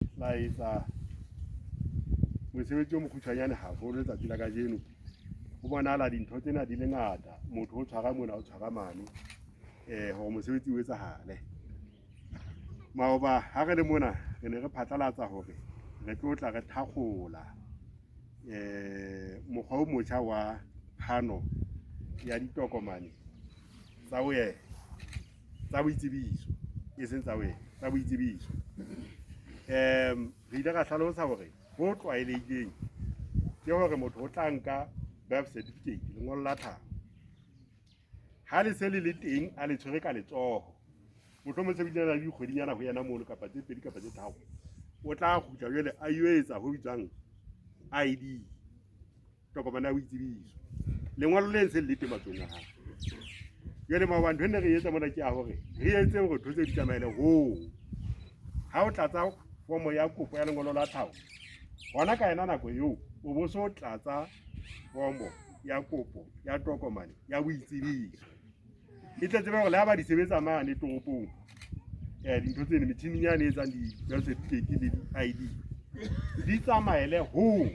La etsa mosebetsi o mokgutshwanyane haholo letsatsi la kajeno. Ho bonahala dintho tsena di le ngata, motho o tshwara mona o tshwara mane hore mosebetsi o etsahale. Maoba ha re le mona re ne re phatlalatsa hore re tlo tla re thakgola mokgwa o motjha wa phano ya ditokomane tsa boemo tsa boitsebiso, e seng tsa boemo, tsa boitsebiso. Re ile ra hlalosa hore ho tlwaelehileng ke hore motho o tla nka birth certificate, lengolo la tlhaho. Ha le se le le teng a le tshwere ka letsoho, mohlomong se bile na le dikgwedinyana ho yena mono kapa tse pedi kapa tse tharo, o tla kgutla jwale a yo etsa ho bitswang ID, tokomane ya boitsebiso, lengolo le ntse le le teng matsohong a hae. Jwale maoba ntho e ne re etsa mona ke ya hore re etse hore ntho tse di tsamaele hoo. Ha o tlatsa fomo ya kopo ya lengolo la tlhaho, hona ka yona nako eo o bo so tlatsa fomo ya kopo ya tokomane ya boitsebiso. E tle tsebe hore le ha ba di sebetsa mane toropong, dintho tseno metjhining yane e etsang di-birth certificate le di-ID di tsamaele hoo,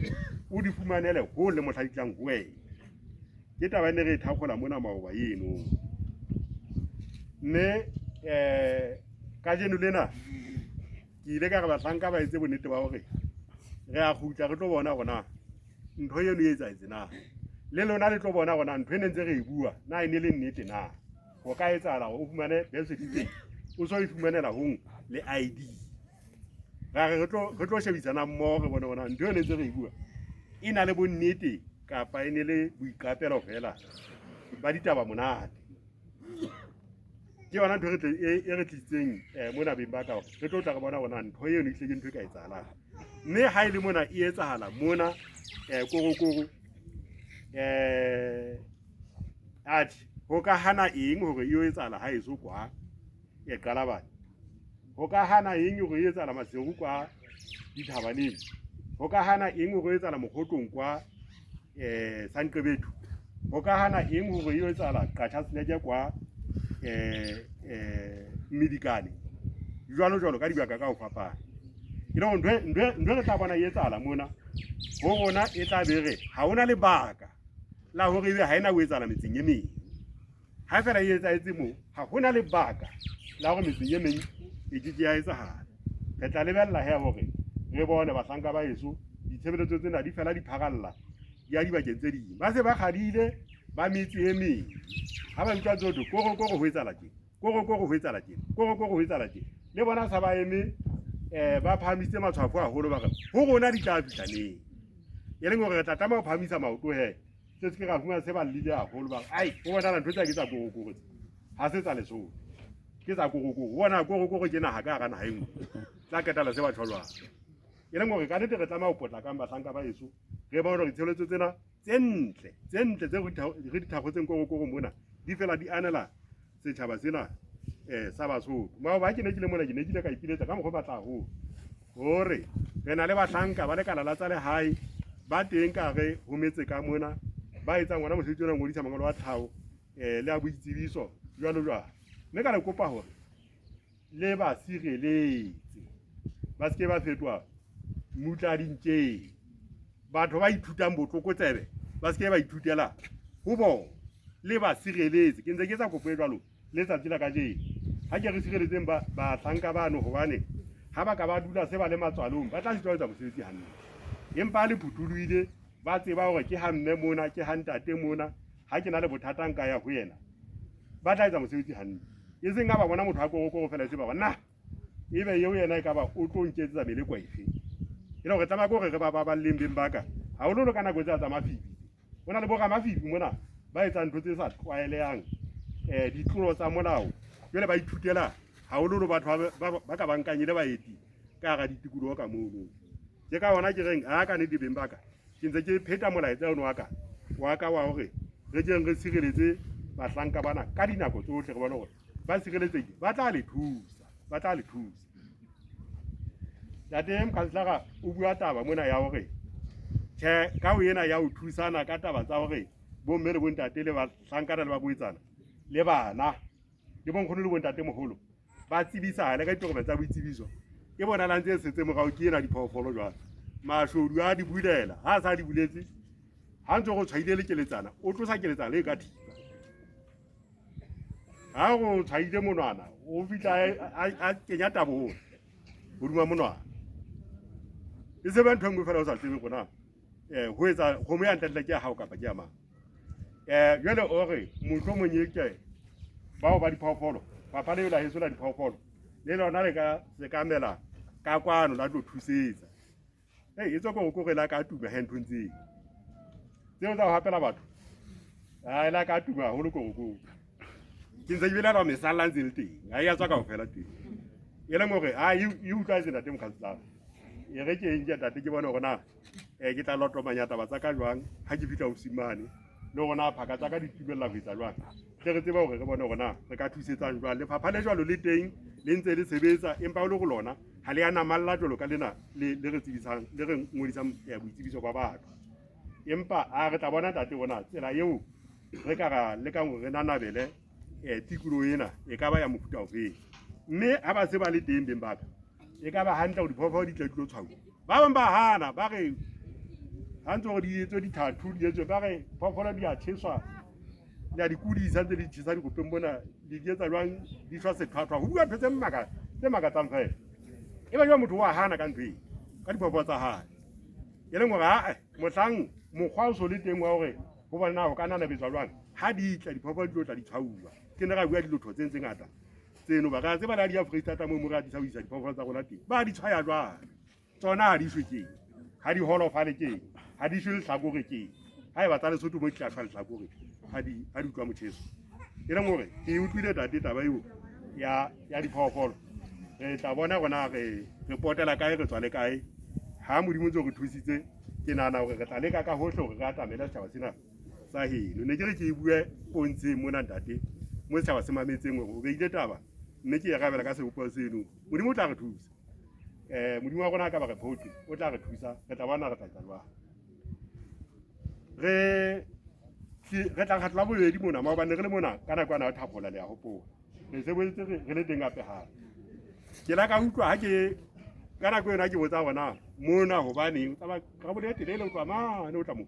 o di fumanele hoo le mohla di tlang ho wena. Ke taba e ne re e thakgola mona maoba eno. Mme kajeno lena ke ile ka re bahlanka ba etse bonnete ba hore re a kgutla re tlo bona hore na ntho eno e etsahetse na, le lona le tlo bona hore na ntho e ne ntse re e bua na e ne le nnete na. Ho ka etsahala hore o fumane birth certificate o so e fumanela hong le ID. Ra re re tlo shebisana mmoho re bone hore na ntho e ne ntse re e bua e na le bonnete kapa e ne le boiqapelo fela ba ditaba monate. Ke yona ntho e re tlisitseng mona beng ba ka hore re tlo tla re bona hore na ntho eno ehlile ke ntho e ka etsahalang. Mme ha e le mona e etsahala mona korokoro, atjhe ho ka hana eng hore e yo etsahala ha eso kwa e Qalabane? Ho ka hana eng hore e etsahala Maseru kwa dithabaneng? Ho ka hana eng hore e etsahala Mokgotlong kwa Sanqebethu? Ho ka hana eng hore e etsahala Qacha's Nek kwa Mmidikane? Jwalo jwalo ka dibaka ka ho fapana. E le hore ntho re tla bona e etsahala mona ho rona e tla be re ha hona lebaka la hore ebe ha ena ho etsahala metseng e meng. Ha fela e etsahetse moo, ha hona lebaka la hore metseng e meng e ke ke ya etsahala. Re tla lebella he hore re bone bahlanka ba heso ditshebeletso tsena di fela di pharalla di ya dibakeng tse ding. Ba se ba kgadile ba metse e meng ha ba utlwa tsotho korokoro ho etsahala tjena, korokoro ho etsahala tjena, korokoro ho etsahala tjena, le bona sa ba eme ba phahamisitse matshwafo haholo, ba re ho rona di tla fihla neng. E leng hore re tla tlameha ho phahamisa maoto he, se se ke ra fumana se ba llile haholo, ba re ai ho bonahala ntho tsena ke tsa korokoro tse, ha se tsa Lesotho, ke tsa korokoro. Ho bonahala korokoro ke naha ka hara naha e nngwe, tla qetella se ba tjho jwang. E leng hore ka nnete re tlameha ho potlakang bahlanka ba heso, re bone hore ditshebeletso tsena tse ntle tse ntle tse re di thakgotseng korokoro mona di fela di anela setjhaba sena sa Basotho. Maoba ha ke ne ke le mona ke ne ke ile ka ipiletsa ka mokgwa o batla haholo hore re na le bahlanka ba lekala la tsa lehae ba teng ka re ho metse ka mona ba etsang ona mosebetsi ona ngodisa mangolo a tlhaho le a boitsebiso jwalo jwalo. Mme ka le kopa hore le ba sireletse, ba se ke ba fetoha mmutla dintjeng. Batho ba ithutang botlokotsebe ba se ke ba ithutela ho bona, le ba sireletse. Ke ntse ke etsa kopo e jwalo letsatsi la kajeno. Ha ke re sireletseng bahlanka bano, hobane ha ba ka ba dula se ba le matswalong ba tla sitwa ho etsa mosebetsi hantle. Empa ha le phuthulohile, ba tseba hore ke ha mme mona, ke ha ntate mona, ha ke na le bothata nka ya ho yena, ba tla etsa mosebetsi hantle. E seng ha ba bona motho a korokoro fela e se ba ba na ebe eo yena e ka ba o tlo nketsetsa meleko efe. E le hore tlameha ke hore re ba baballeng beng ba ka, haholoholo ka nako tse tsa mafifi. Ho na le bo ramafifi mona ba etsang ntho tse sa tlwaelehang, ditlolo tsa molao. Jwale ba ithutela haholoholo batho ba ka ba nkang e le baeti ka hara ditikoloho ka mono. Ke ka hona ke reng a ka nnete beng ba ka, ke ntse ke pheta molaetsa ono wa ka wa hore re keng re sireletse bahlanka bana ka dinako tsohle, re bone hore ba sireletsehile, ba tla le thusa, ba tla le thusa. Ntate mokhanselara o bua taba mona ya hore tjhe ka ho ena ya ho thusana ka taba tsa hore bomme le bontate le bahlankana le baboetsana le bana le bonkgono le bontate moholo ba tsebisane ka ditokomane tsa boitsebiso. E bonalang tse setse morao ke ena diphoofolo jwale. Mashodu a di bulela, ha a sa di buletse, ha ntse go tshwaile le keletsana, o tlosa keletsana le ka thipa. Ha go tshwaile monwana, o fihla a kenya tabola hodima monwana. E se be ntho e nngwe fela o sa tsebe gona ho etsa kgomo ya ntlentle ke ya hao kapa ke ya mang. Jwale o re mohlomong e ke bao ba diphoofolo, papa leo la heso la diphoofolo le lona le ka sekamela ka kwano la tlo thusetsa. Ei, e tswa ko gore la ka tuma he nthong tseo tseo tsa ho hapela batho, a la ka tuma haholo ko ko ke ntse ke belaela mesalla ntse le teng, ha e ya tswa kaofela teng, e leng hore a e utlwa ntate mokhanselara, e re ke eng ke ntate ke bone hore na ke tla lotomanya taba tsa ka jwang ha ke fihla ofising mane, le hore na phaka tsa ka di tumella ho etsa jwang, tle re tsebe hore re bone hore na re ka thusetsang jwang. Lefapha le jwalo le teng, le ntse le sebetsa, empa o le go lona ha le ya namalla jwalo ka lena le re tsebisang, le re ngodisang boitsebiso ba batho. Empa a re tla bona ntate bona tsela eo re ka ra lekang hore re nanabele tikoloho ena e ka ba ya mofuta ofeng. Mme ha ba se ba le teng beng ba ka, e ka ba hantle hore diphoofolo di tle di tlo tshwauwa. Ba bang ba hana, ba re ha ntse hore di etswe dithathu, di etswe, ba re phoofolo di a tjheswa, le a di kudisa ntse di tjhesa dikopeng mona, di di etsa jwang, di shwa sethwathwa. Ho bua ntho tse maka, tse makatsang fela. E ba jwang motho wa hana ka ntho eo, ka diphoofolo tsa hae. E leng hore ae, mohlang mokgwa o so le teng wa hore ho bona na ho ka nanabetswa jwang, ha di tla diphoofolo di tlo tla di tshwauwa. Ke ne ra bua dilotho tse tse ngata tseno, ba ka tseba le ha di ya Foreisetata moo mo re atisa ho isa diphoofolo tsa rona teng, ba di tshwaya jwang? Tsona ha di shwe keng? Ha di holofale keng? Ha di shwe lehlakore keng? Ha eba tsa Lesotho mo di tla shwa lehlakore ha di ha di utlwa motjheso. E leng hore ke utlwile tate taba eo ya ya diphoofolo. Re tla bona rona re re potela kae, re tswa le kae. Ha Modimo ntse o re thusitse, ke nahana hore re tla leka ka hohle hore re atamele setjhaba sena sa heno. Ne ke re ke e bue pontsheng mona ntate, mo setjhaba se mametseng hore o beile taba, mme ke e rabela ka sebopeho seno. Modimo o tla re thusa. Modimo wa rona a ka ba re phoqe, o tla re thusa, re tla bona re tla etsa jwang. Re re tla kgatlo la bobedi mona, maobane re le mona ka nako yana ya thakgola, le ya hopola. Re se boetse re le teng hape hape. Ke la ka utlwa ha ke ka nako ena ke botsa hore na mona hobaneng, taba karabolo e telele ho tloha mane ho tla moo.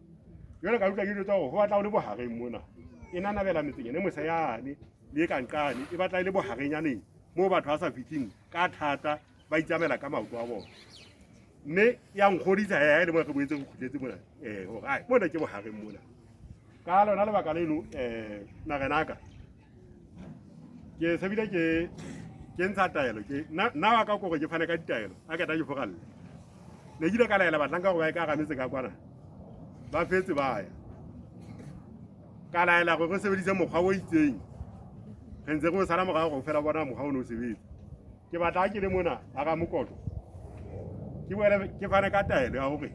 Jwale ka utlwa ke jwetsa hore ho batla ho le bohareng mona. E nanabela metseng ene mose yane le e ka nqane, e batla e le bohareng yaneng moo batho ba sa fihleng ka thata, ba itsamaela ka maoto a bona. Mme ya nkgodisa he ha e le mo re boetse re kgutletse mona, hore ai mona ke bohareng mona. Ka lona lebaka leno, marena a ka, ke se bile ke ke ntsha taelo, ke nna wa ka kore ke fane ka ditaelo, a keta ke foralle. Ne ke ile ka laela bahlanka hore ba ye ka hara metse ka kwana, ba fetse ba ya. Ka laela hore re sebedise mokgwa o itseng, re ntse re o sala morao hore fela bona mokgwa o ne o sebetsa. Ke batla ha ke le mona hara mokotlo, ke boele ke fane ka taelo ya hore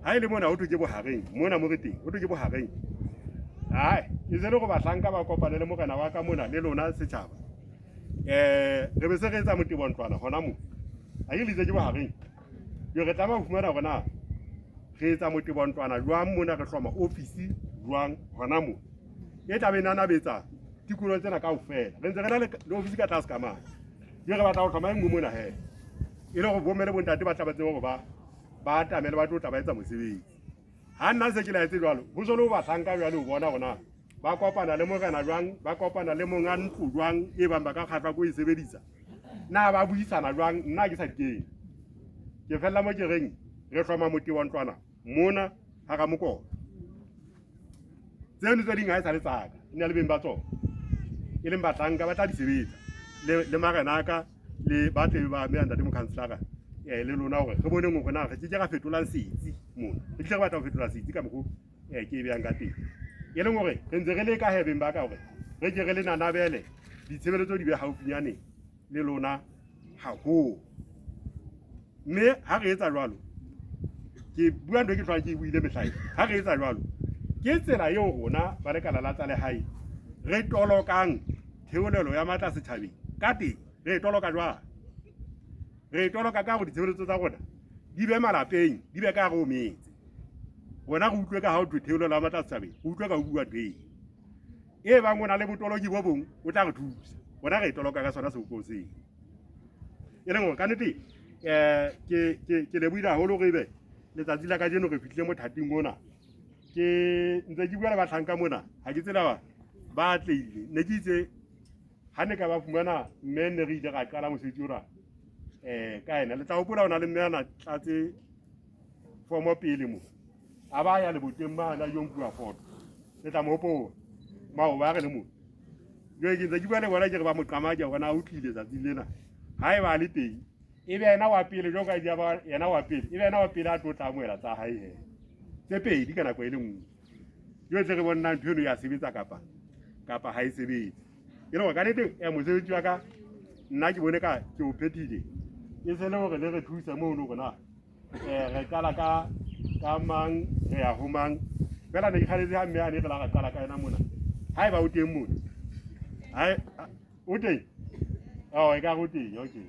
ha e le mona ho thwe ke bohareng, mona mo re teng ho thwe ke bohareng. Hai, e se le hore bahlanka ba kopane le morena wa ka mona le lona setjhaba, re be se re etsa motebo ntlwana hona moo. Ha ke litse ke bohareng, jo re tlameha ho fumana hore na re etsa motebo ntlwana jwang mona, re hloma ofisi jwang hona moo e tla be nanabetsa tikoloho tsena kaofela. Re ntse re na le ofisi ka tlase ka mane, jo re batla ho hloma e nngwe mona he, e le hore bomme le bontate ba tla ba tsebe hore ba ba atamele ba tlo tla ba etsa mosebetsi. Ha nna se ke laetse jwalo, ho so le ho bahlanka jwale ho bona hore na ba kopana le morena jwang, ba kopana le monga ntlo jwang, e bang ba ka kgahlwa ke ho e sebedisa, na ba buisana jwang, nna ke sa di kene. Ke fella mo ke reng re hloma motebo ntlwana mona hara mokotlo. Tseno tse ding ha e sa le tsaka, e na le beng ba tsona, e leng bahlanka ba tla di sebetsa le marena a ka le ba tle ba mme ntate mokhanselara, le lona hore re boneng hore na re ke ke ra fetolang setsi mona. Re tle re batla ho fetola setsi ka mokgo ke e behang ka teng, e leng hore re ntse re leka he beng ba ka hore re ke re le nanabele ditshebeletso di be haufinyane le lona haholo. Mme ha re etsa jwalo, ke bua ntho e ke tlholang ke e buile mehla ena, ha re etsa jwalo ke tsela eo rona ba lekala la tsa lehae re tolokang theolelo ya matla setjhabeng ka teng. Re e toloka jwang? Re e toloka ka hore ditshebeletso tsa rona di be malapeng, di be ka hare ho metse. Rona re utlwe ka ha ho thwe theolelo ya matla setjhabeng, re utlwe ka ho bua ntho eo. E bang o na le botoloki bo bong, o tla re thusa. Rona re e toloka ka sona sebopeho seo. E leng hore ka nnete Ke ke ke lebohile haholo hore ebe letsatsi la kajeno re fihlile mothating ona. Ke ntse ke bua le bahlanka mona, ha ke tsela ba atlehile. Ne ke itse ha ne ka ba fumana mme ne re ile ra qala mosebetsi ona ka ena. Le tla hopola hona le mme ana tlatse fomo pele mo. A ba ya leboteng mane a yo nkuwa foto. Le tla mo hopola. Maoba re le mona. Jwale ke ntse ke bua le bona ke re ba mo qamake hore na o tlile tsatsing lena. Haeba a le teng, e be yena wa pele jwalo ka dia ba yena wa pele, e be yena wa pele a tlo tla amohela tsa hae he. Tse pedi ka nako e le nngwe. Jwale tle re bone na ntho eno ya sebetsa kapa kapa ha e sebetse. E le hore ka nnete mosebetsi wa ka nna ke bone ka ke o phethile. E se le hore le re thuse mono hore na re qala ka ka mang re ya ho mang. Fela ne ke kgaletse ha mme a ne re la ra qala ka yena mona. Haeba o teng mona. Hai o teng? Oh, e ka re o teng, okay.